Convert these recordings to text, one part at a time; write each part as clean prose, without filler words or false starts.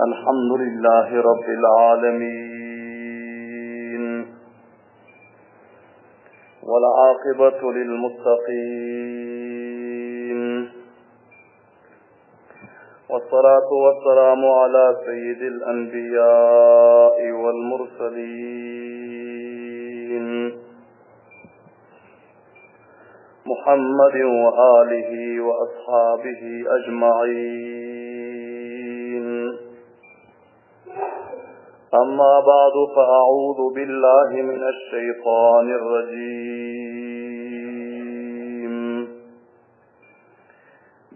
الحمد لله رب العالمين والعاقبة للمتقين والصلاة والسلام على سيد الأنبياء والمرسلين محمد وآله وأصحابه أجمعين أما بعد فأعوذ بالله من الشيطان الرجيم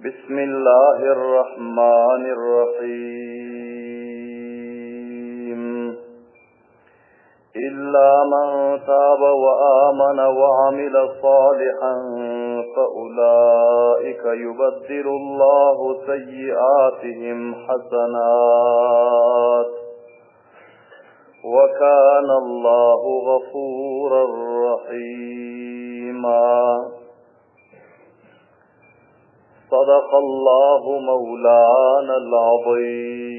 بسم الله الرحمن الرحيم إلا من تاب وآمن وعمل صالحا فأولئك يبدل الله سيئاتهم حسنات وكان الله غفورا رحيما صدق الله مولانا العظيم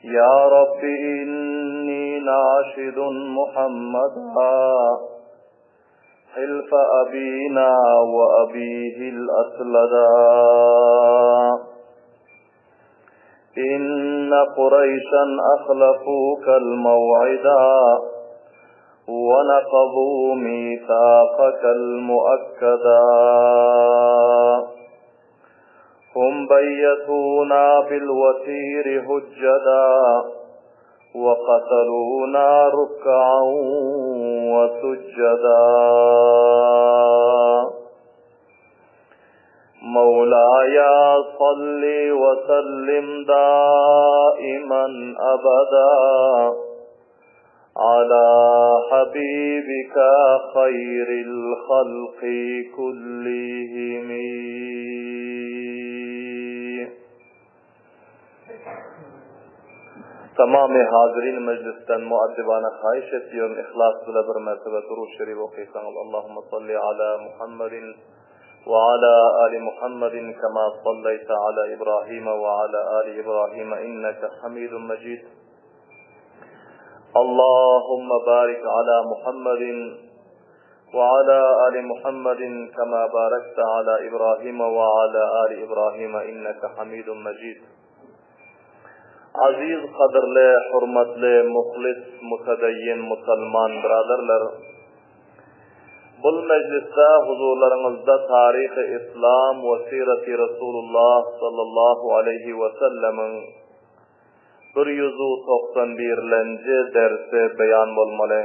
يا رب إني ناشد محمدا حلف أبينا وأبيه الأسلدا إن قريشا أخلفوك الموعدا ونقضوا ميثاقك المؤكدا هم بيتونا بالوتير هجدا وقتلونا ركعا وسجدا مولاي صل وسلم دائما أبدا على حبيبك خير الخلق كلهم Tamamy hazirin mejlisden muaddibana haýyş etýärin yhlas bile bir mertebe durud şerif okysaňyz Allahumma salli ala Muhammedin we ala ali Muhammedin kema salleýte ala Ibrahime we ala ali Ibrahime inneke hamidun mejid Allahumma barik ala Muhammedin we ala ali Muhammedin kema barekte ala Ibrahime we ala ali Ibrahime inneke hamidun mejid Aziz, gadyrly, hormatly, muhlis, mutedeyyin musalman byradarlar! Bul mejlisde huzurlaryňyzda taryhy Islam we syreti Resulullah sallallahu aleýhi we sellemiň 191-lenji dersi beýan bolmaly.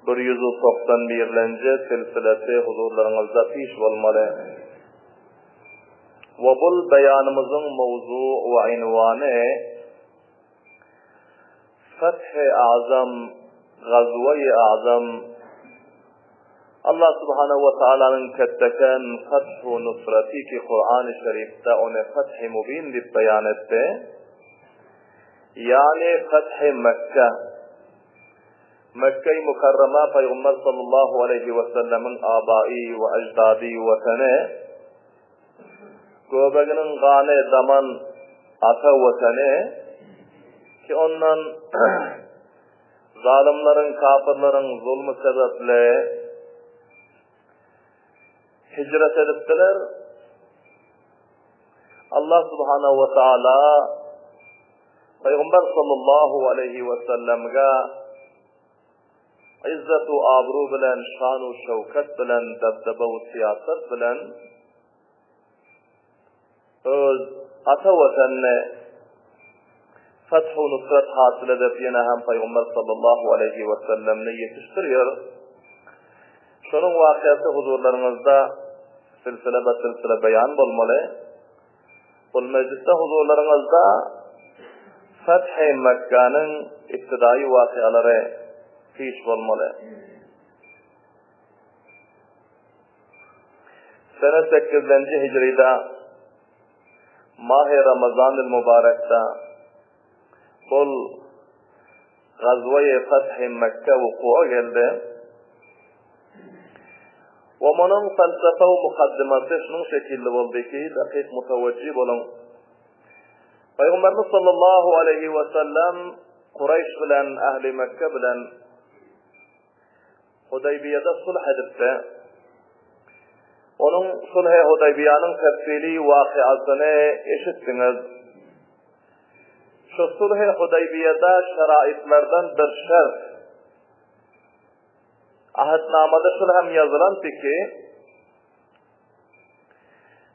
191-lenji silsilesi huzurlaryňyzda piş bolmaly. We bul beýanymyzyň mowzu we ynwany Feth-i Azam, Gazwe-i Azam, Allah Subhanahu we Taalanyň ketdeken feth-u nusreti ki Kurany Şerifde ony Feth-i Mubin diýip beýan etdi. Ýagny Feth-i Mekge. Mekge-i Mukarrama Pygamber sallallahu aleýhi we sellemiň abai we eždady watany, göbeginiň gany daman ata watany ki ondan zalymlaryň, kapyrlaryň zulmy sebäpli hijret edipdiler. Allah subhanahu we taala Pygamber sallallahu aleýhi we sellemge izzet we abru bilen, şan we şöwket bilen, dabdaba we syýasat bilen öz ata watanyny feth we nusrat hasyl edip, ýene hem Pygamber sallallahu aleýhi we sellemni ýetişdirýär. Şonuň wakyasy huzurlaryňyzda silsile be silsile beýan bolmaly. Bul mejlisde huzurlaryňyzda Feth-i Mekgäniň ibtidaýy wakyalary piş bolmaly. Sene sekizlenji hijride Mahy Ramazanyl Mübarekde bul Gazwe-i Feth-i Mekke wuku'a geldi. We munuň felsefe-u mukaddimasy şunuň şekilli boldy ki, dakyk mutawejjih boluň. Pygamberimiz sallallahu aleýhi we sellem Kureýş bilen, ähli Mekke bilen Hudaýbiýede sulh edipdi. Onuň sulh-i Hudaýbiýanyň tefsili wakyasyny eşitdiňiz. Şu sulh-i Hudaýbiýede şeraitlerden bir şert, Ahdnamada şul hem ýazylandy ki,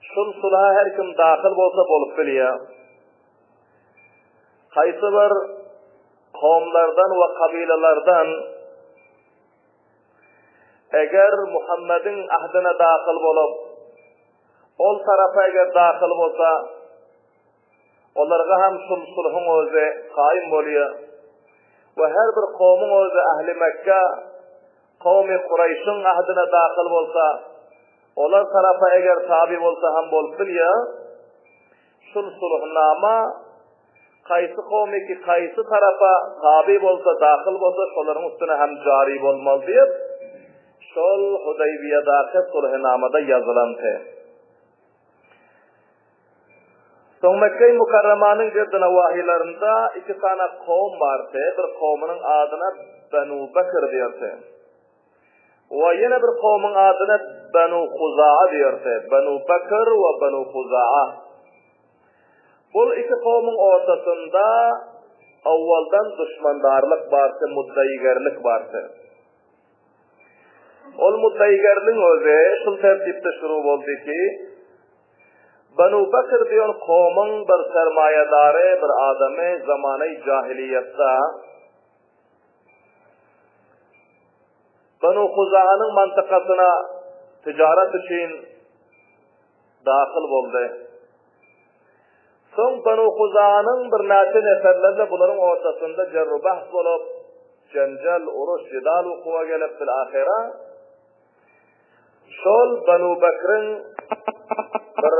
şul sulha her kim dahyl bolsa bolup bilýär. Haýsy bir kowumlardan we kabylalardan eger Muhammediň ahdine dahyl bolup, ol tarapa eger dahyl bolsa, Olarga hem şul sulhuň özi kaýym bolýar. We her bir kowumyň özi ähli Mekge, kowmy Kuraýşyň ahdine dahyl bolsa, olar tarapa eger taby bolsa hem bolup bilýär. Şul sulhnama kaýsy kowmy ki kaýsy tarapa taby bolsa, dahyl bolsa, şolaryň üstüne hem jary bolmaly diýip, şol Hudaýbiýadaky sulhnamada ýazylandy. Soň Mekgeý Mukarramanyň girdi-nawahylarynda iki sany kowum bardy, bir kowumynyň adyna Benu Bekr diýerdi. We ýene bir kowumyň adyna Benu Huzaa diýerdi. Benu Bekr we Benu Huzaa. Bul iki kowumyň ortasynda owaldan duşmandarlyk bardy, muddaýygerlik bardy. Ol muddaýygerligiň özi şul tertipde şuru boldy ki, Banu Bekr diýen kowumyň bir sermaýadary, bir adamy zamany jahiliýetde Banu Huzahanyň mantykasyna tijaret üçin dahyl boldy. Soň Banu Huzanyň birnäçe neferleri bilen bularyň ortasynda jerru-bahs bolup, jenjel, uruş, jedal wukuwa gelip, bil-ahyra şol Banu Bekriň bir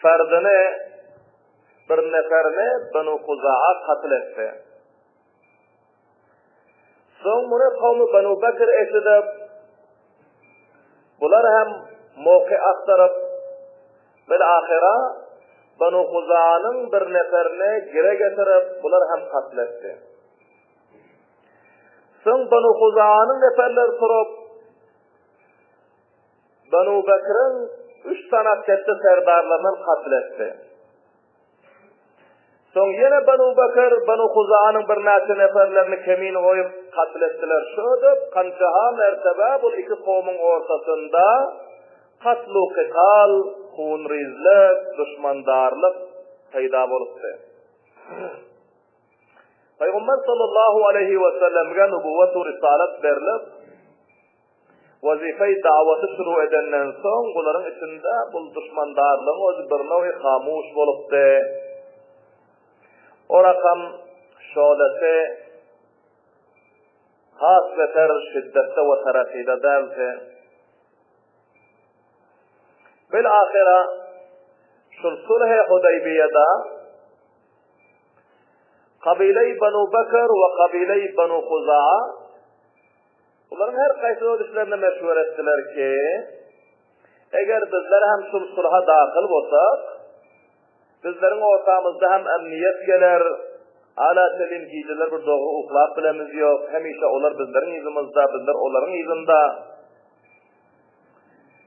ferdini, bir neferini Banu Huzaa katl etdi. Soň muny kowmy Banu Bekr eşidip, bular hem mowky agtaryp, bil-ahyra Banu Huzanyň bir neferini gire getirip, bular hem katl etdi. Soň Banu Huzanyň neferleri turup, Banu Bekriň üç sany ketde serdarlaryndan katl etdi. Soň ýene Banu Bekr, Banu Huzanyň birnäçe neferlerini kemin goýup, katl etdiler. Şödüp, kançaha mertebe bul iki kowumyň ortasynda katl-u kytal, hunrizlik, duşmandarlyk peýda bolupdy. Pygamber sallallahu aleýhi we sellemge nubuwwet u risalat berlip, Wezipe-i dawaty şuru edenden soň, bularyň içinde bul duşmandarlygyň özi bir now'i hamuş bolupdy. O rakam şolesi has beter şiddetde we terakkide däldi. Bil-ahyra şul sulh-i Hudaýbiýede kabile-i Banu Bekr we kabile-i Banu Huzaa Bularyň her haýsy öz işlerinde meşwer etdiler ki, eger bizler hem şul sulha dahyl bolsak, bizleriň ortamyzda hem emniýet geler, ala telim gijeler bir dogry uklap bilemiz ýok, hemişe olar bizleriň yzymyzda, bizler olaryň yzynda.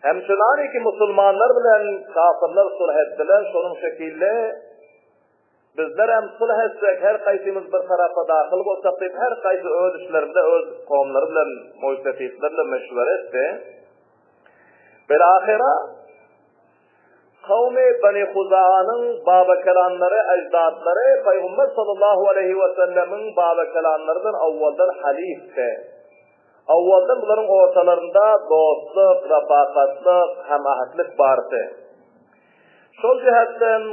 Hemçenani ki musulmanlar bilen kafirler sulh etdiler, şonuň şekilli Bizlerem sulh etsek, her haýsymyz bir tarapa dahyl bolsak diýip, her haýsy öz işlerinde öz kowumlary bilen, muýtefitler bilen meşwere etdi. Bil-ahyra, kowmy Bani Huzaanyň babakelanlary, eždatlary Pygamber sallallahu aleýhi we sellemiň babakelanlary bilen owaldan halifdi. Owaldan bularyň ortalarynda dostluk, rapakatlyk, hemahatlyk bardy. Şol jähetden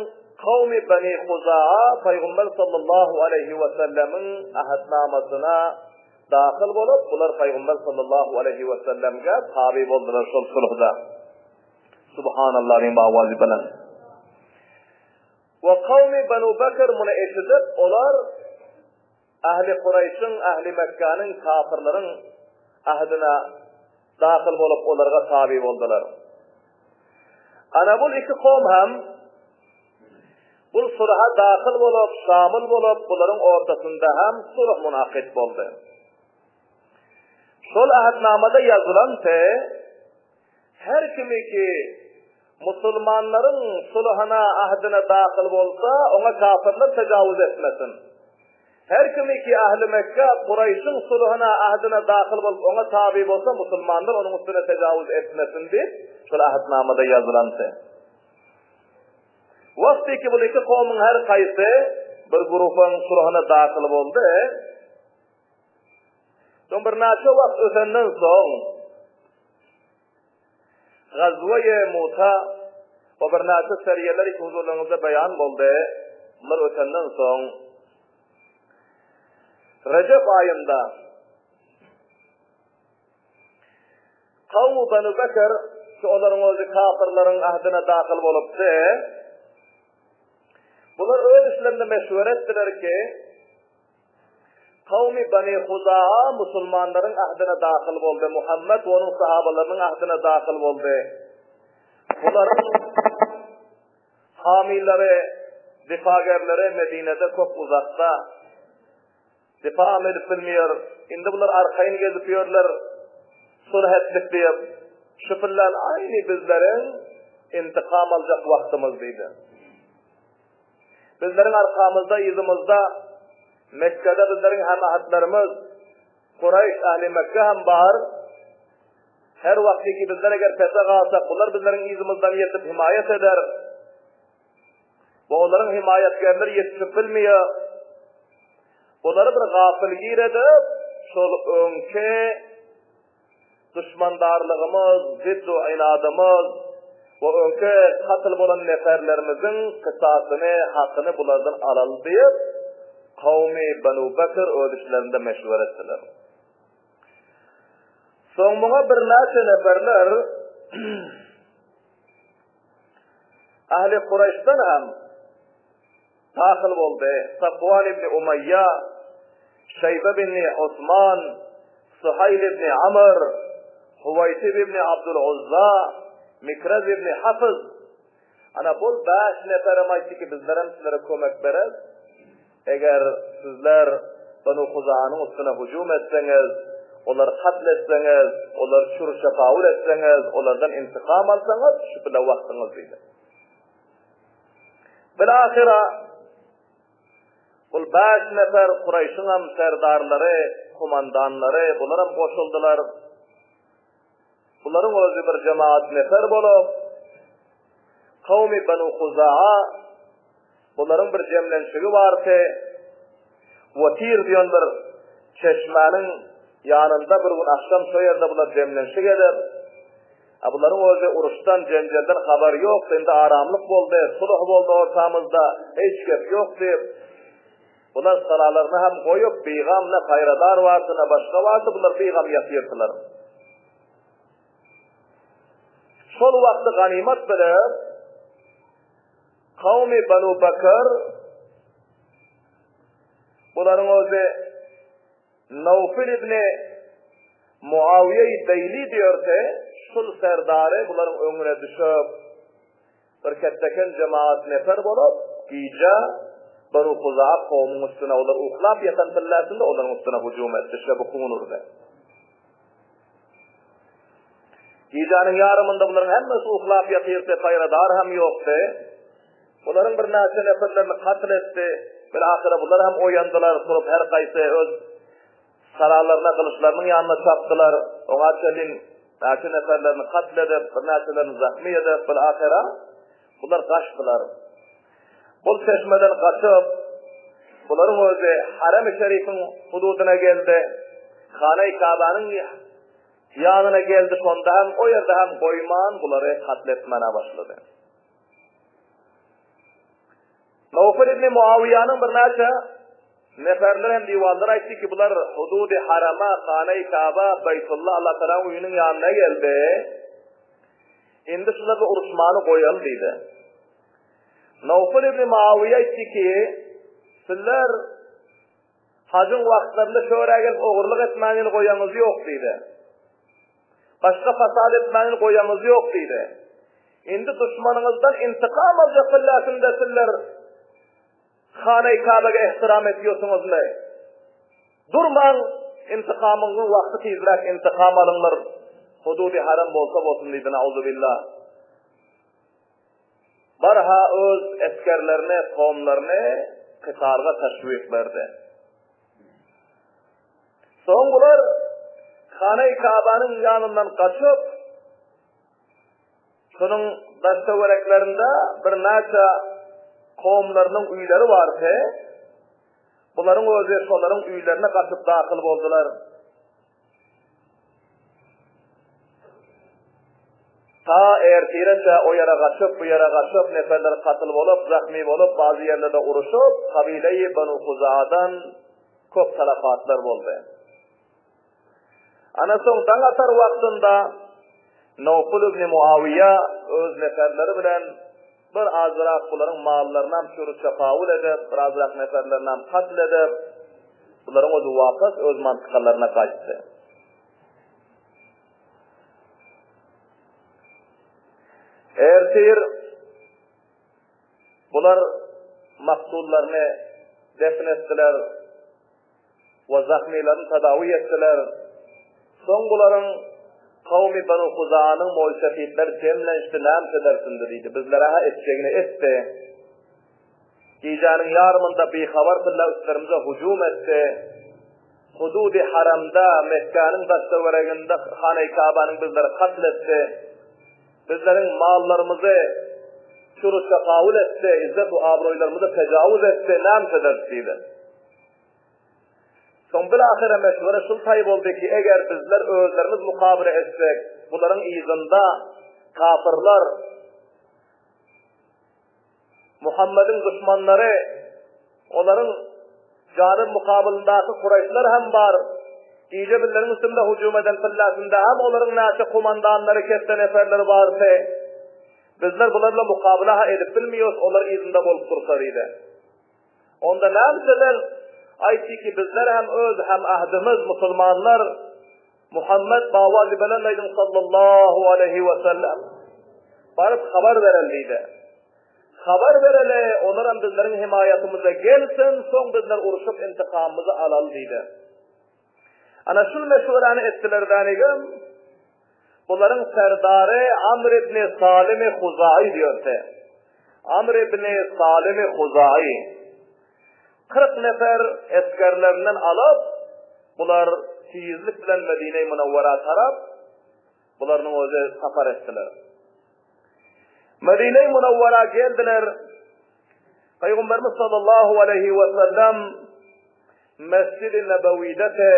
kowmy Bani Huzaa Pygamber sallallahu aleýhi we sellemiň ähtnamasyna dahyl bolup, bular Pygamber sallallahu aleýhi we sellemge taby boldular şol sulhda. Subhanallah diýiň bawazy bilen. We kowmy Banu Bekr muny eşidip, olar ähli Kuraýşyň, ähli Mekgäniň kafirleriň ahdine. dahyl bolup olarga taby boldular. Ana bul iki kowum hem bul sulha dahyl bolup, şamyl bolup, bularyň ortasynda hem sulh munakyt boldy. Şol ähtnamada ýazylan te, her kimiki musulmanlaryň sulhuna, ahdine dahyl bolsa, oňa kafirler tejawuz etmesin. Her kimiki ähli Mekge, Kuraýşyň sulhuna, ahdine dahyl bolup, oňa taby bolsa, musulmanlar onuň üstüne tejawuz etmesin diýip, şol ähtnamada ýazylan te. Wagtyky bul iki kowumyň her haýsy bir guruhyň sulhuna dahyl boldy. Soň birnäçe wagt ötenden soň, Gazwe-i Muta we birnäçe seriýeler iki huzurlaryňyzda beýan boldy. Bular ötenden soň, Rejep aýynda Kawm-u Benu Bekr, ki olaryň özi kafyrlaryň ahdine dahyl bolupdy, bular öz işlerinde meşwere etdiler ki, Kawmy Bani Huzaa musulmanlaryň ahdine dahyl boldy, Muhammet we onuň sahabalarynyň ahdine dahyl boldy. Bularyň hamylary, difagerleri Medinede köp uzakda. Difam edip bilmeýär. Indi bular arkaýyn gezip ýörler. Sulh etdik diýip. Şu pillän aýny bizleriň intikam aljak wagtymyz diýdi. Bizleriň arkamyzda, yzymyzda Mekgede bizleriň hemahatlarymyz, Kuraýş, ähli Mekge hem bar. Her wagtyky bizler eger pese galsak, bular bizleriň yzymyzdan ýetip himaýat eder. We olaryň himaýatgärleri ýetişip bilmeýär. Bulary bir gapylgir edip, şol öňki Duşmandarlygymyz, ziddu-ynadymyz we öňki katl bolan neferlerimiziň kysasyny, hakyny bulardan alaly diýip, kowmy Benu Bekr öz içlerinde meşwere etdiler. Soň muňa birnäçe neferler ähli Kuraýşdan hem Dahyl boldy. Safwan ibn Umaýýa, Şeýbe ibn Osman, Suhaýl ibn Amr, Huwaýtib ibn Abdul-Uzza, Mikrez ibn Hafz. Ana, bul bäş neferem aýtdy ki, bizlerem sizlere kömek bereris. Eger sizler Banu Huzaanyň üstüne hüjüm etseňiz, olary katl etseňiz, olary çür-çapawul etseňiz, olardan intikam alsaňyz, şu bile wagtyňyz diýdi. Bilahyra bul bäş nefer Kuraýşyňam serdarlary, kumandanlary, bularam goşuldylar. Bularyň özi bir jemaat nefer bolup, kowmy Banu Huzaa bularyň bir jemlenşigi bardy. Watir diýen bir çeşmäniň ýanynda bir gün agşam şo ýerde bular jemlenşik edip, A bularyň özi uruşdan, jenjelden habary ýokdy, indi aramlyk boldy, sulh boldy ortamyzda, hiç gep ýok diýip, bular salalaryny hem goýup, bigam ne paýradar bardy, ne başga bardy, bular bigam ýatyrdylar. Şol wagty ganymat bilip, kawmy Banu Bakr, bularyň özi Nawfil ibn Muawiýe Deýli diýerse, şul serdary bularyň öňüne düşüp, bir ketdeken jemagat nefer bolup, gije Banu Huzaa kowumyň üstüne, olar uklap ýatan pillesinde olaryň üstüne hüjüm etdi, şebi-hun urdy. Gijäniň ýarymynda bularyň hemmesi uklap ýatyrdy, paýradar hem ýokdy. Bularyň birnäçe neferlerini katl etdi. Bilahyra bular hem oýandylar, turup her haýsy öz saralaryna, gylyçlarynyň ýanyna çapdylar. Oňa çenli näçe neferlerini katl edip, birnäçelerini zahmy edip, bilahyra bular gaçdylar. Bul çeşmeden gaçyp, bularyň özi Harem-i Şerifiň hududyna geldi. Hana-i Kabanyň ýanyna geldi, şonda hem o ýerde hem goýman bulary katl etmäne başlady. Nawfal ibn Muawiýanyň birnäçe neferleri hem diwanlary aýtdy ki, bular hududy harama, hana-i Kaba, Beýtulla, Allah Tagalaň öýüniň ýanyna geldi. Indi şular bilen uruşmany goýaly diýdi. Nawfal ibn Muawiýa aýtdy ki, sizler hajyň wagtlarynda şöwrä gelip ogurlyk etmäni goýaňyz ýok diýdi. Başga fasad etmäni goýamyz ýok diýdi. Indi duşmanyňyzdan intikam aljak billäsinde sizler Hana-i Kabege ehtiram etýorsuňyzmy? Durmaň, intikamyňyzyň wagty tizräk intikam alyňlar, hududy haram bolsa bolsun diýdi, nauzubilla. Barha öz esgerlerini, kowumlaryny kytalga teşwik berdi. Soň bular Hana-i Kabanyň ýanyndan gaçyp, Şonuň daş-töwereklerinde birnäçe kowumlarynyň öýleri bardy. Bularyň özi şolaryň öýlerine gaçyp dahyl boldular. Ta ertireçe o ýere gaçyp, bu ýere gaçyp, neferler katyl bolup, zahmy bolup, bazy ýerlerde uruşyp, kabileýi Banu Huzaadan köp talafatlar boldy. Ana soň daň atar wagtynda Nowful ibn Muawiýa öz neferleri bilen bir azrak bularyň mallarynam çürü-çapawul edip, bir azrak neferlerinam katl edip, bularyň özi wapas öz mantykalaryna gaýtdy. Ertir bular maktullaryny defn etdiler. We zahmylaryny tadawi etdiler. Soň bularyň kowmy Banu Huzaanyň moýsefitleri jemlenişdi, näme edersindi diýdi. Bizlere-hä etjegini etdi. Gijäniň ýarymynda bihabar pille üstlerimize hujum etdi. Hududy Haramda, Mekgäniň daş-töwereginde Hana-i Kabanyň bizleri katl etdi. Bizleriň mallarymyzy çuru-çapawul etdi, izzet we abraýlarymyza tejawuz etdi, näme ederis diýdi. Soň bilahyra meşwere şul taý boldy ki, eger bizler özlerimiz mukabele etsek, bularyň yzynda kafyrlar, Muhammediň duşmanlary, olaryň janyp mukabylyndaky kuraýşlar hem bar. Gije bizleriň üstümize hujum eden pillasynda hem olaryň näçe komandanlary, ketde neferleri bardy. Bizler bular bilen mukabele-ha edip bilmiýos, olar yzynda bolup dursa diýdi. Onda nämseler aýtdy ki, bizler hem öz hem ahdymyz musulmanlar Muhammed bawazy belend aýdyň sallallahu aleýhi we sellem baryp habar bereli diýdi. Habar bereli, olar hem bizleriň himaýatymyza gelsin, soň bizler urşup intikamymyzy alaly diýdi. Ana şul meşweräni etdiler dänigem, bularyň serdary Amr ibn Salim Huzaý diýerdi. Amr ibn Salim Huzaý 40 nefer esgerlerinden alyp, bular tizlik bilen Medine-i Munawwara tarap bularyň özi sapar etdiler. Medine-i Munawwara geldiler. Pygamberimiz sallallahu aleýhi we sellem Mesjid-i Nebewide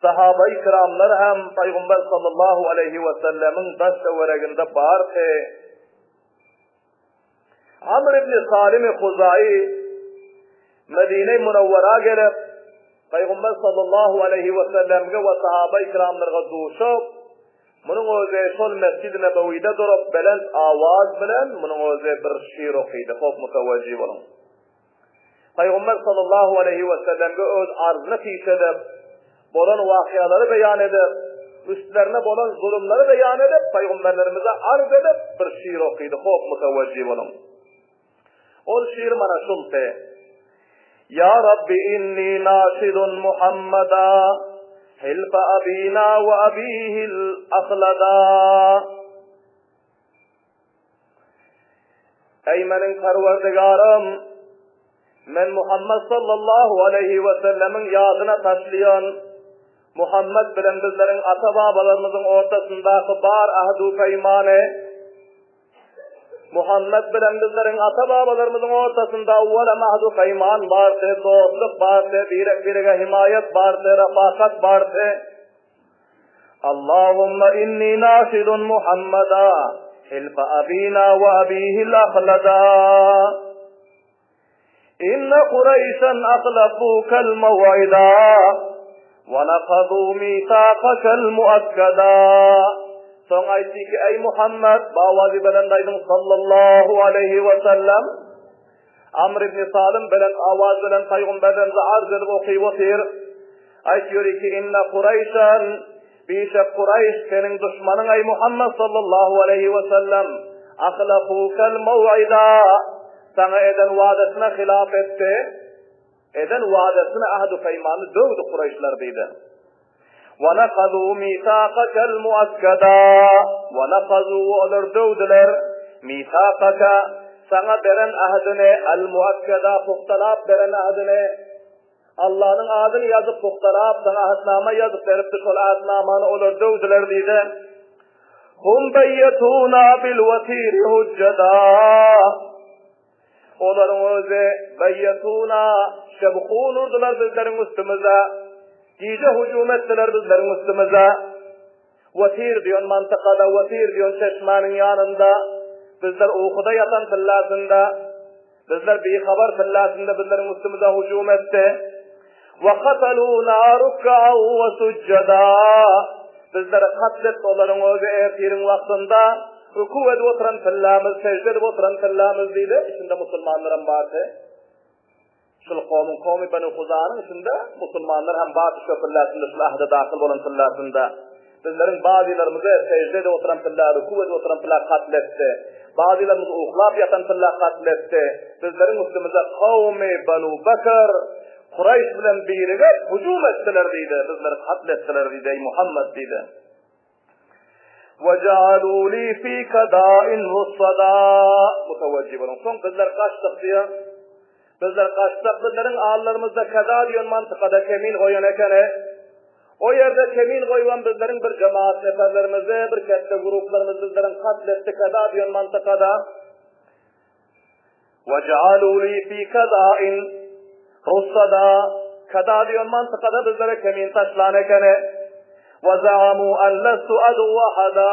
sahaba-i kiramlar hem Pygamber sallallahu aleýhi we sellemiň daş töwereginde bardy. Amr ibn Salim Huzaýy Medine-i Munawwara gelip, Pygamber sallallahu aleýhi we sellemge we sahaba-i kiramlarga duşup, Munuň özi şol Mesjid-i Nebewide durup, belent awaz bilen munuň özi bir şyr okydy. Hop mutawajjih boluň. Pygamber sallallahu aleýhi we sellemge öz arzyny piş edip, bolan wakyalary beýan edip, üstlerine bolan zulumlary beýan edip, pygamberlerimize arz edip bir şyr okydy. Hop mutawajjih boluň. Ol şyr mana şulty. Ýa Rabbi inni naşidun Muhammada hilfa abina we abihil ahlada. Eý meniň Perwerdigarym, men Muhammed sallallahu aleýhi we sellemiň ýadyna taşlaýan Muhammed bilen bizleriň ata-babalarymyzyň ortasyndaky bar ahdu-peýmany Muhammet bilen bizleriň ata-babalarymyzyň ortasynda owwalam ahdu-peýman bardy, dostluk bardy, birek-birege himaýat bardy, rafakat bardy. Allahumma inni naşidun Muhammada hilfa abina we abihil ahlada. Inne Kureýşen ahlafukel mew'ida we nakadu misakakel muakkada. Soň aýtdy ki, Eý Muhammet, bawazy belent aýdyň sallallahu aleýhi we sellem. Amr ibn Salym belent awaz bilen paýgamberlerimize arz edip okyp otyr. Aýtýar ki, Inne Kureýşen. Bişek Kuraýyş seniň duşmanyň eý Muhammet sallallahu aleýhi we sellem ahlafukel maw'ida saňa eden wadasyna hylap etdi. Eden wadasyny ahd-u peýmany döwdi Kuraýyşlar diýdi. Wa nakazu misakakel muakkada wa nakazu olar döwdüler misakaka saňa beren ahdini al muakkada pugtalap beren ahdini Allanyň adyny ýazyp pugtalap saňa ahdnama ýazyp beripdi şol ahdnamany olar döwdüler diýdi. Hum beýetuna bil watiri hujjada Olaryň özi beýetuna şebhun urdular bizleriň üstümize. Gije hüjüm etdiler bizleriň üstümize. Watir diýen mantykada, Watir diýen çeşmäniň ýanynda bizler ukuda ýatan pillasynda, bizler bihabar pillasynda bizleriň üstümize hüjüm etdi. Wa kataluna ruk'an we sujjada. Bizleri katl etdi olaryň özi ertiriň wagtynda ruku edip oturan pillamyz, sežde edip oturan pillamyz diýdi. Içinde musulmanlaram bardy. Şul kowmuň kowmy Benu Huzanyň içinde musulmanlar hem bardy şo pillasynda şul ahde dahyl bolan pillasynda. Bizleriň bazylarymyzy sežde edip oturan pilla, ruku edip oturan pilla katl etdi. Bazylarymyzy uklap ýatan pilla katl etdi. Bizleriň üstümize kowmy Benu Bekr Kuraýş bilen birigip hüjüm etdiler diýdi. Bizleri katl etdiler diýdi, eý Muhammet diýdi. Wejalu li fi kada'in russada. Mutawajjih boluň. Soň bizler gaçdyk diýýär. Bizler gaçsak bizleriň allarymyzda kaza diýen mantykada kemin goýan ekeni. O ýerde kemin goýuban bizleriň bir jemaat neferlerimizi, bir ketde gruplarymyzy bizleriň katl etdi kaza diýen mantykada. Wejalu li fi kaza'in russada kaza diýen mantykada bizlere kemin taşlan ekeni. Ve zaamu en lestu adu ahada.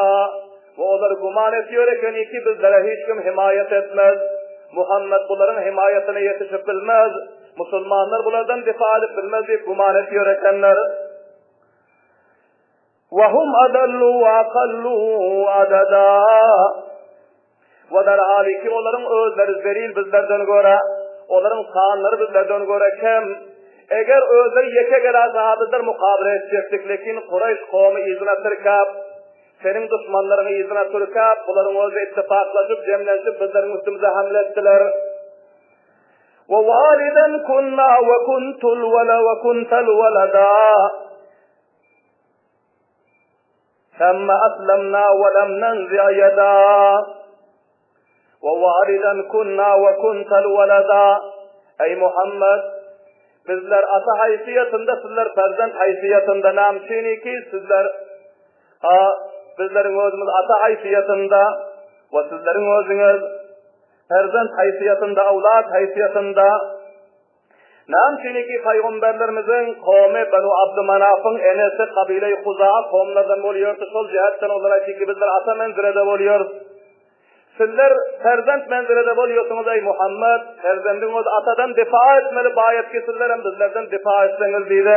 We olar güman etýär ekeni ki, bizlere hiç kim himaýat etmez. Muhammet bularyň himaýatyna ýetişip bilmez. Musulmanlar bulardan difa edip bilmez diýip güman etýär ekenler. Ve hum adallu ve akallu adada. We derhaliki olaryň özleri zelil bizlerden görä, olaryň sanlary bizlerden görä kem. Eger özleri ýeke geläse bizler mukabele etjekdik, lekin Kureýş kowmy yzyna tirkäp, seniň duşmanlaryňy yzyna tirkäp, bularyň özi ittifaklaşyp, jemlenşip bizleriň üstümize hamle etdiler. We waliden kunna we kuntul wala we kuntal walada. Thumma aslamna we lam nanzi' yada we walidan kunna we kuntal walada Eý Muhammet! Bizler ata haýsyýetinde sizler perzent haýsyýetinde näme üçiniki sizler a bizleriň özümiz ata haýsyýetinde we sizleriň özüňiz perzent haýsyýetinde awlad haýsyýetinde Näme üçinki pygamberlerimiziň kowmy Benu Abdymanafyň enesi kabile-i Huzaa kowumlardan bolýardy, şol jähetden olar aýtdy ki, bizler ata menzilede bolýarys. Sizler perzent menzilede bolýarsyňyz, eý Muhammet, perzendiň özi atadan difa etmeli, baýat ki sizler hem bizlerden difa etseňiz diýdi.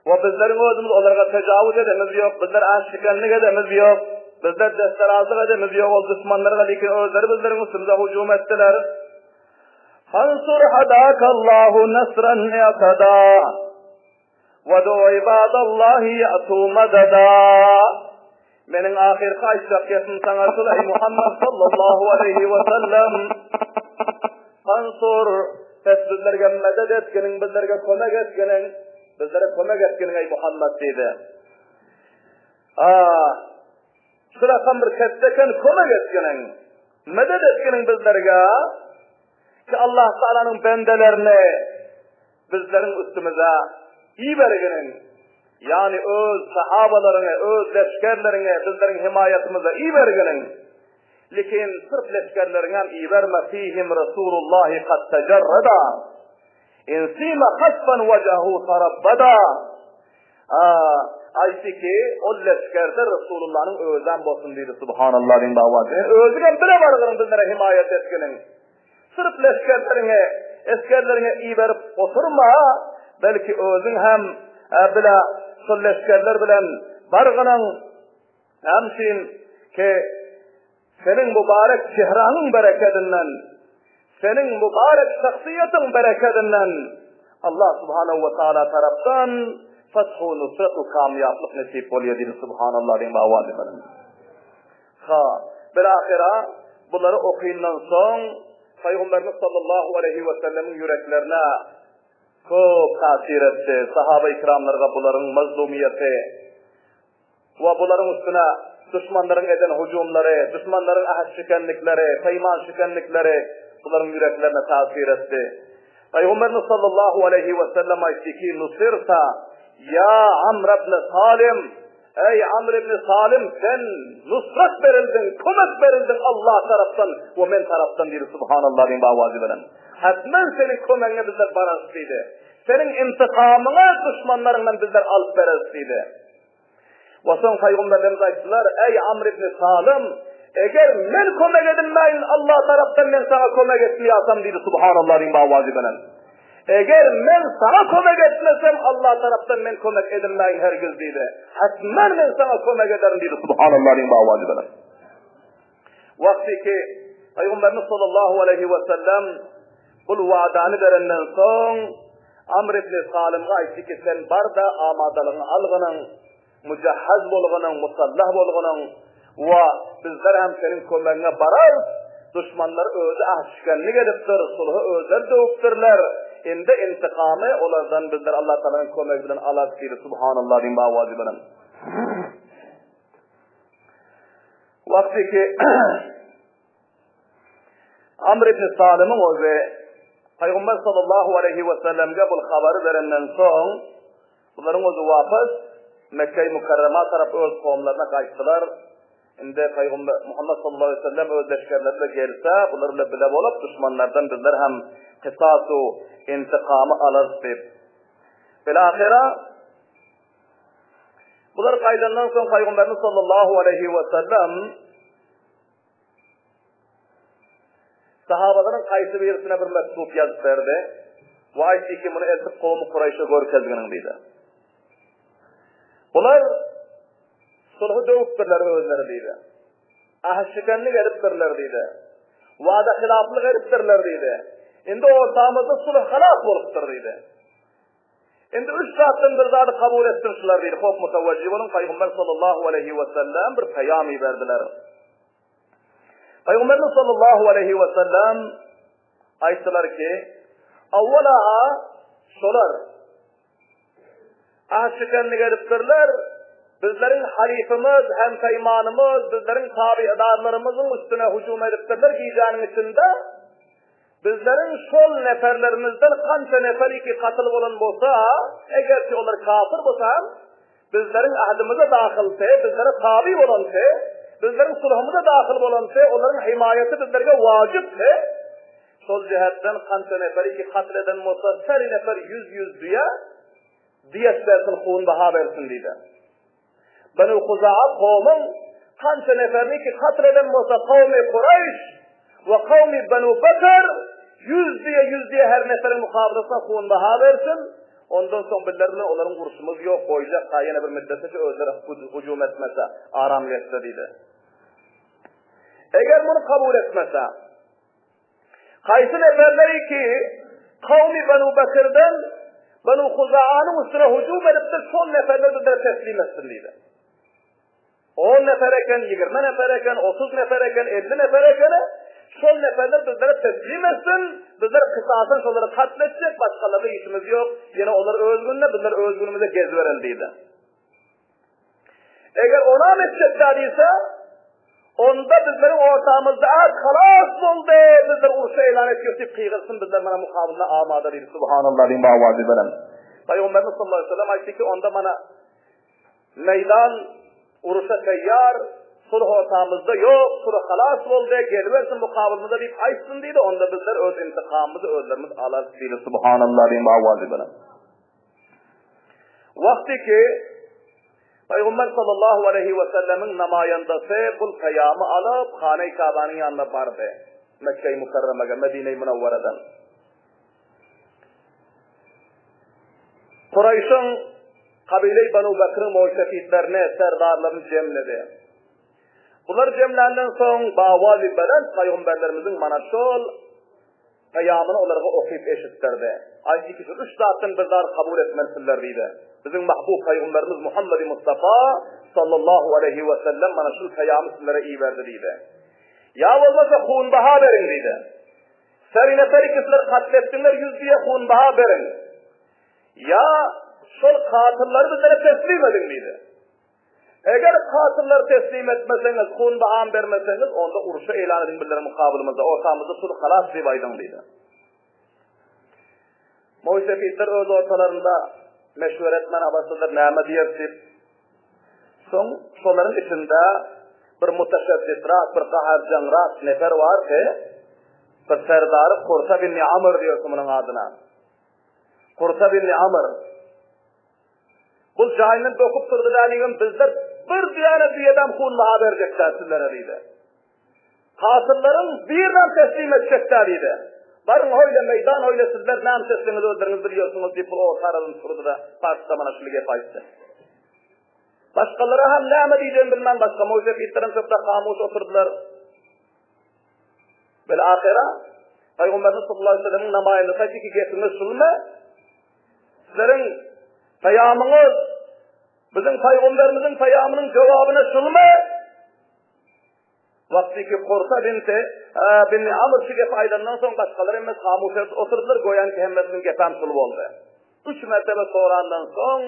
We bizleriň özümiz olarga tejawuz edemiz ýok, bizler aşikenlik edemiz ýok, bizler desterazlyk edemiz ýok ol duşmanlarga, lekin özleri bizleriň üstümize hüjüm etdiler. Fansur hadakallahu nasran i'tada we du ibadallahi ya'tu madada. Meniň ahyrky aýtjak gepim saňa şul eý Muhammet sallallahu aleýhi we sellem. Fansur, pes bizlerge medet etginiň, bizlerge kömek etginiň, bizlere kömek etginiň eý Muhammet diýdi. A, şu rakam bir ketde eken kömek etginiň, medet etginiň bizlerge ki Allah Taalanyň bendelerini bizleriň üstümize iberginiň. Ýagny öz sahabalaryňy, öz leşgerleriňi bizleriň hemaýatymyza iberginiň. Lekin syrf leşgerleriňem iberme, fihim Resulullahi kad tejerreda, in sima hasban wejahu tarabbada. A, aýtdy ki, ol leşgerde Resulullanyň özem bolsun diýdi, subhanallah diýiň baba. Özüňem bile bargynyň bizlere hemaýat etginiň. Syrf leşgerleriňi, esgerleriňi iberip oturma, belki özüň hem bile şol leşgerler bilen bargynyň, näme üçin ki, seniň mübarek çehräňiň berekedinden, seniň mübarek şahsyýetiň berekedinden. Allah subhanahu we taala tarapdan fathu nusrat we kamýaplyk nesip bolýar diýdi subhanallah diýip awaz bilen. Ha, bir ahyra bulary okyndan soň Pygamberimiz sallallahu aleýhi we sellemiň ýüreklerine köp täsir etdi. Sahaba ikramlarga bularyň mazlumiýeti we bularyň üstüne duşmanlaryň eden hujumlary, duşmanlaryň äht şikenlikleri, peýman şikenlikleri bularyň ýüreklerine täsir etdi. Pygamberimiz sallallahu aleýhi we sellem aýtdy ki, Nusirta ýa Amr ibn Salim, Eý Amr ibn Salim, sen nusrat berildiň, kömek berildiň Allah tarapdan we men tarapdan diýdi subhanallah diýip awazy bilen. Hatman seniň kömegiňe bizler bararys diýdi. Seniň intikamyňy duşmanlaryňdan bizler alyp bereris diýdi. We soň pygamberlerimiz aýtdylar, Eý Amr ibn Salym, eger men kömek edinmäýin Allah tarapdan men saňa kömek etmeýäsem diýdi subhanallah diýip awazy bilen. Eger men saňa kömek etmesem Allah tarapdan men kömek edinmäýin hergiz diýdi. Hatman men saňa kömek ederin diýdi subhanallah diýip awazy bilen. Wagty ki Pygamberimiz sallallahu aleýhi we sellem bul wadany berenden soň Amr ibn Salymga aýtdy ki, sen bar-da amadalygyňy algynyň, mujahhaz bolgynyň, musallah bolgynyň we bizler hem seniň kömegiňe bararys. Duşmanlar özi äht-şikenlik edipdir, sulhy özleri döwüpdirler. Indi intikamy olardan bizler Allah Tagalanyň kömegi bilen alarys diýdi. Subhanallah diýip awazy bilen. Wagty ki Amr ibn Salymyň özi Pygamber sallallahu aleýhi we sellemge bu habary berenden soň, bularyň özi wapas Mekge-i Mükerrema tarap öz kowumlaryna gaýtdylar. Indi Pygamber Muhammet sallallahu aleýhi we sellem öz leşgerleri bilen gelse, bular bilen bile bolup duşmanlardan bizler hem kisas-u intikamy alarys diýip. Bilahyra Bular gaýdandan soň Pygamberimiz sallallahu aleýhi we sellem sahabalaryň haýsy birisine bir mektup ýazyp berdi. We aýtdy ki, muny eltip kowmy Kuraýşa görkezginiň diýdi. Bular sulhy döwüpdirler özleri diýdi. Äht şikenlik edipdirler diýdi. Wada hylaplyk edipdirler diýdi. Indi ortamyzda sulh halas bolupdyr diýdi. Indi üç zatdan bir zady kabul etsin şular diýdi. Hop mutawajjih boluň, Pygamber sallallahu aleýhi we sellem bir peýam iberdiler. Pygamberimiz sallallahu aleýhi we sellem aýtdylar ki, Awwalaha şolar ahd şikenlik edipdirler, bizleriň halifimiz, hem peýmanymyz, bizleriň tabidarlarymyzyň üstüne hüjüm edipdirler gijäniň içinde. Bizleriň şol neperlerimizden kança neferiki katyl bolan bolsa, egerki olar kafir bolsa hem, bizleriň ahdymyza dahylse, bizlere taby bolanse, bizleriň sulhumyza dahyl bolanse, olaryň himaýaty bizlerge wajypse, şol jähetden kança neferiki katl eden bolsa, her nefer ýüz-ýüz düýe, diýet bersin, hunbaha bersin diýdi. Benu Huza'a kowumyň kança neferini ki katl eden bolsa kowmy Kuraýş we kowmy Benu Bekr ýüz düýe ýüz düýe her neferiň mukabylasyna hunbaha bersin. Ondan soň bizler bilen olaryň urşumyz ýok goýjak ta ýene bir müddetçe özleri hujum etmese aram geçse diýdi. Eger muny kabul etmese Haýsy neferleri ki, kowmy Benu Bekirden Benu Huzaanyň üstüne hüjüm edipdir, şol neferler bizlere teslim etsin diýdi. On nefer eken, 20 nefer eken, 30 nefer eken, 50 nefer eken, şol neferler bizlere teslim etsin, bizler kysasyny şolary katl etjek, başgalarla işimiz ýok, ýene olar öz gününe, bizler öz günümize gezibereli diýdi. Eger onam etjek-dä diýse, onda bizleriň ortamyzda äht halas boldy, bizler urşa elan etýäris diýip gygyrsyn, bizler mana mukabylyna amada diýdi. Subhanallah diýip awazy bilen. Pygamberimiz sallallahu aleyhi ve sellem aýtdy ki, onda mana meýdan uruşa taýýar, sulh ortamyzda ýok, sulh halas boldy, gelibersin mukabylymyza diýip aýtsyn diýdi, onda bizler öz intikamymyzy özlerimiz alarys diýdi. Subhanallah diýip awazy bilen. Wagty ki, Pygamber sallallahu aleýhi we sellemiň namaýandasy bul peýamy alyp, Hana-i Kabanyň ýanyna bardy. Mekge-i Mükerremege, Medine-i Münewweredan. Kuraýşyň kabile-i Banu Bekriň moýsefitlerini, serdarlaryny jemledi. Bular jemländen soň, bawazy belent pygamberlerimiziň mana şol. Peýamyny olarga okyp eşitdirdi. Aýtdy ki, şu üç zatdan bir zady kabul etmelisizler diýdi. Biziň mahbub Pygamberimiz Muhammedi Mustafa sallallahu aleýhi we sellem mana şul peýamy sizlere iberdi diýdi. Ýa bolmasa hunbaha beriň diýdi. Seri nefer ki sizler katl etdiňler 100 düýe hunbaha beriň. Ýa şol katyllary bizlere teslim ediň diýdi. Eger katyllary teslim etmeseňiz, hunbaham bermeseňiz, onda urşa eýlan ediň bizleriň mukabylymyzda, ortamyzda sulh halas diýip aýdyň diýdi. Moýsefitler öz ortalarynda meşwere etmäne başladylar, näme diýeris diýip. Soň şolaryň içinde bir mutaşaddidrak, bir gaharjaňrak nefer bardy. Bir serdary Kurta bin Amr diýerdi munuň adyna. Kurta bin Amr. Bul jaýyndan böküp turdy däligim, bizler bir düýäne düýedem hunbaha berjek däl sizlere diýdi. Katyllaryň birinem teslim etjek däl diýdi. Baryň hoýle meýdan hoýle sizler näme sesliňiz özleriňiz bilýärsiňiz diýip bul orta aradan turdy-da parsça mana şuly gep aýtdy. Başgalara hem näme diýjegini bilmän başga moýsefitlerem söhbet hamuş oturdylar. Bil ahyra Pygamberimiz sallallahu aleyhi ve sellemiň namaýyndasy aýtdy ki, gepiňiz şulmy? Sizleriň peýamyňyz biziň pygamberimiziň peýamynyň jogabyna şulmy? Wagty ki Kurta binti bin Amr şu gepi aýdandan soň başgalar hemmesi hamuş oturdylar, goýan ki hemmesiniň gepem şul boldy. Üç mertebe sorandan soň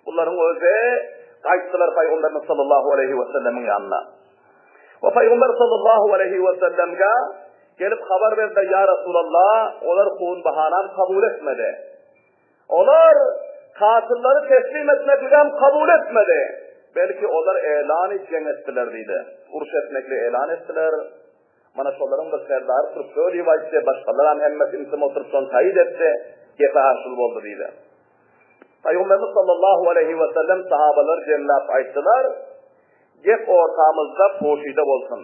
bularyň özi gaýtdylar Pygamberimiz sallallahu aleyhi we sellemiň ýanyna. We Pygamber sallallahu aleyhi we sellemge gelip habar berdiler, ýa Resulallah, olar hun bahanam kabul etmedi. Olar katyllary teslim etmekligem kabul etmedi. Belki olar elany jeň etdiler diýdi. Uruş etmekli elan etdiler. Mana şolaryň bir serdary turup şöyle diýip aýtdy, başgalaram hemmesi ümsüm oturyp şony taýyt etdi, gepi hasyl boldy diýdi. Pygamberimiz sallallahu aleýhi we sellem sahabalary jemläp aýtdylar, Gep ortamyzda poşide bolsun.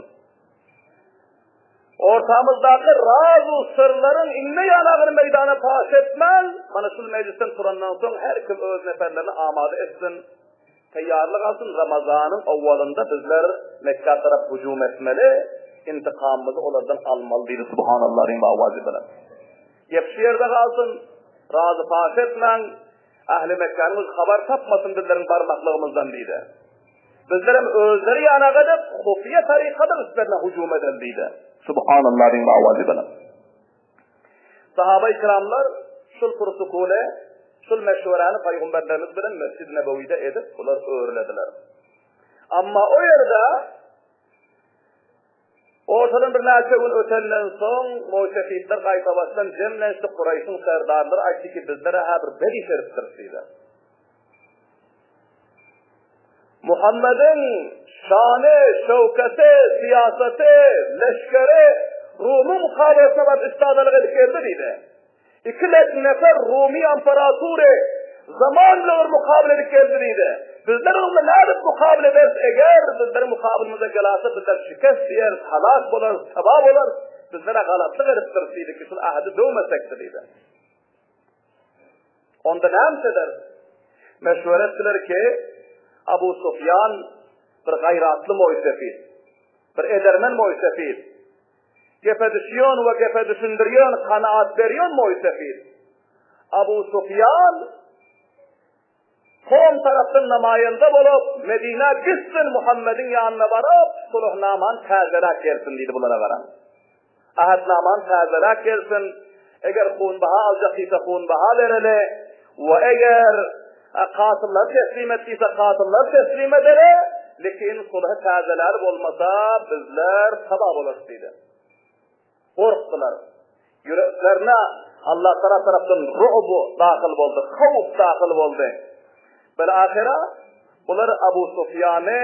Ortamyzdaky raz-u syrlaryň iňňe ýanagyny meýdana paş etmän, mana şul mejlisden turandan soň her kim öz neferlerini amada etsin. Taýýarlyk alsyn, Ramazanyň owalynda bizler Mekgä tarap hüjüm etmeli, intikamymyzy olardan almaly diýdi, Subhanallah diýiň bawajy bilen. Gep şu ýerde galsyn, razy paş etmäň, ähli Mekgäniň özi habar tapmasyn bizleriň barmaklygymyzdan diýdi. Bizlerem özleri ýanak edip, hufiýe tarykada üstlerine hüjüm edeli diýdi. Subhanallah diýiň bawajy bilen. Sahaba-i kiramlar şul pursukuny, şul meşweräni Pygamberlerimiz bilen Mesjid-i Nebewide edip, bular örülediler. Amma o ýerde ortadan birnäçe gün ötenden soň moýsefitler gaýtabaşdan jemlenişdi, Kuraýşyň serdarlary aýtdy ki, bizlere-hä bir bed iş edipdiris diýdi. Muhammediň şany, şöwketi, syýasaty, leşgeri Rumyň mukabalasyna baryp üstadalyk edip geldi diýdi. Iki lek nefer Rumy amparatury zaman bilen bir mukabala edip geldi diýdi. Bizler onunla nädip mukabala ederis eger bizleriň mukabylymyza gelasa bizler şikest diýeris, halak bolarys, taba bolarys, bizlere galatlyk edipdiris diýdi ki şul ahdi döwmesekdi diýdi. Onda näme ederis? Meşwere etdiler ki, Abu Sufýan bir gaýratly moýsefit, bir edermen moýsefit, gepe düşýän we gepe düşündirýän, kanaat berýän moýsefit. Abu Sufýan Kom tarapdan namaýanda bolup, Medinä gitsin, Muhammediň ýanyna baryp, suluhnamany täzeläp gelsin diýdi bulara garaň. Ähtnamany täzeläp gelsin, eger hunbaha aljak diýse hunbaha bereli, we eger katyllary teslim et diýse katyllary teslim edeli, lekin sulhy täzeläli bolmasa bizler taba bolarys diýdi. Gorkdular. Ýüreklerine Allah Taala tarapdan ru'b dahyl boldy, howf dahyl boldy. Bil-ahyra bular Abu Sufýany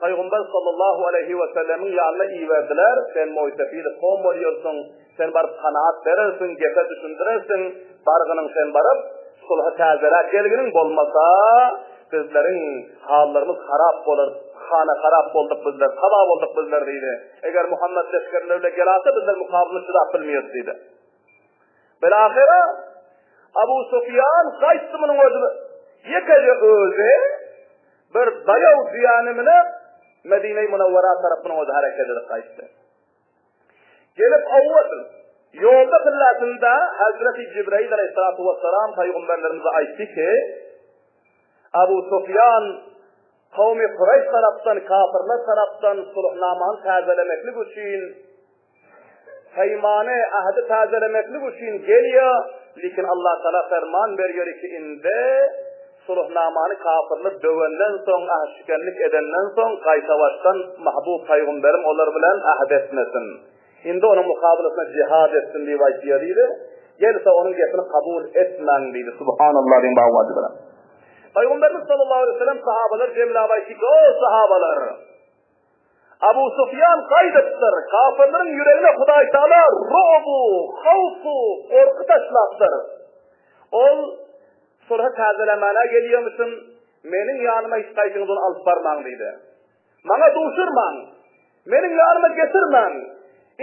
Pygamber sallallahu aleýhi we sellemiň ýanyna iberdiler, sen moýsefili kom bolýarsyň, sen baryp kanaat berersiň, gepe düşündirersiň, bargynyň sen baryp sulhy täzeläp gelginiň, bolmasa bizleriň hallarymyz harap bolar, hana harap bolduk bizler, taba bolduk bizler diýdi. Eger Muhammet leşgerleri bile gelase bizler mukabylyna çydap bilmeýäris diýdi. Bilahyra Abu Sufýan gaýtdy munuň özi ýekeje özi bir daýaw düýäni münüp Medine-i Munawwara tarap munuň özi hereket edip gaýtdy. Gelip awwal. Ýolda pilläsinde Hezreti Jibrail aleýhissalatu wessalam pygamberlerimize aýtdy ki, Abu Sufýan kowmy Kureýş tarapdan, kafirler tarapdan sulhnamany täzelemeklik üçin Peýmany, ähdi täzelemeklik üçin gelýär, lekin Allatagala ferman berýär ki, indi sulhnamany kafirler döwenden soň, äht-şikenlik edenden soň, gaýtabaşdan mahbub pygamberim olar bilen äht etmesin. Indi onuň mukabylasyna jihad etsin diýip aýtýar diýdi. Gelse onuň gepini kabul etmäň diýdi. Subhanallah diýiň bawajylara. Pygamberimiz sallallahu aleýhi we sellem sahabalary jemläp aýtdy ki, O sahabalar! Abu Sufýan gaýdypdyr, kafirleriň ýüregine Hudaý Taala ru'bu, howfu, gorky taşlapdyr. Ol sulhy täzelemäne gelýärmişin, meniň ýanyma hiç haýsyňyz ony alyp barmaň diýdi. Maňa duşurmaň, meniň ýanyma getirmäň.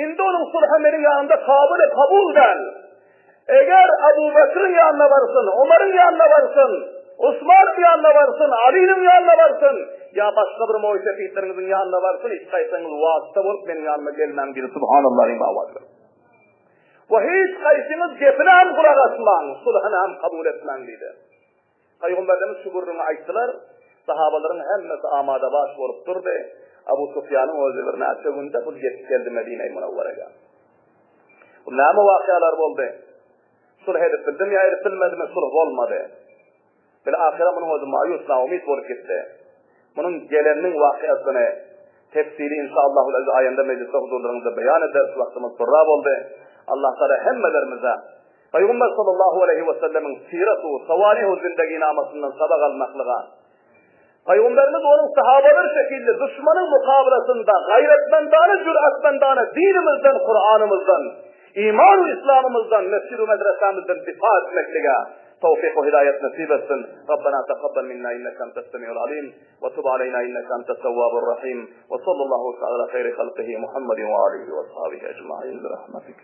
Indi onuň sulhy meniň ýanymda kabyly kabul däl. Eger Abu Bekriň ýanyna barsyn, Omaryň ýanyna barsyn, Osmanyň ýanyna barsyn, Alynyň ýanyna barsyn, ýa başga bir moýsefitleriňiziň ýanyna barsyn, hiç haýsyňyz wasyta bolup meniň ýanyma gelmäň diýdi. Subhanallah diýip awadylar. We hiç haýsyňyz gepine hem gulak asmaň, sulhyny hem kabul etmäň diýdi. Pygamberlerimiz şu gürrüňi aýtdylar. Sahabalaryň hemmesi amada-baş bolup durdy. Abu Sufýanyň özi birnäçe günde bul ýetip geldi Medine-i Munawwaraga. Bu näme wakalar boldy? Sulh edip bildimi ýa edip bilmedimi? Sulh bolmady. Bil ahyra munuň özi maýus, naumyt bolup gitdi. Munuň geleniniň wakasyny tefsili inşaallahul aziz aýanda mejlisde huzurlaryňyzda beýan ederis. Wagtymyz purra boldy. Allah Taala hemmelerimize Pygamber sallallahu aleýhi we sellemiň siratu, sawanihu zindiginamasyndan sabak almaklyga, Pygamberimiz onuň sahabalary şekilli duşmanyň mukabylasynda gaýratmendana, jüratmendana dinimizden, Kuranymyzdan, iman we islamymyzdan, mesjid we medresämizden difa etmeklige towfyk we hidaýat nesip etsin. Rabbena takabbal minna inneke entes semiul alim we tub aleýna inneke entes tewwabur rahim we sallallahu ala haýri halkihi Muhammedin we alihi we ashabihi ecmaîn bi rahmetik.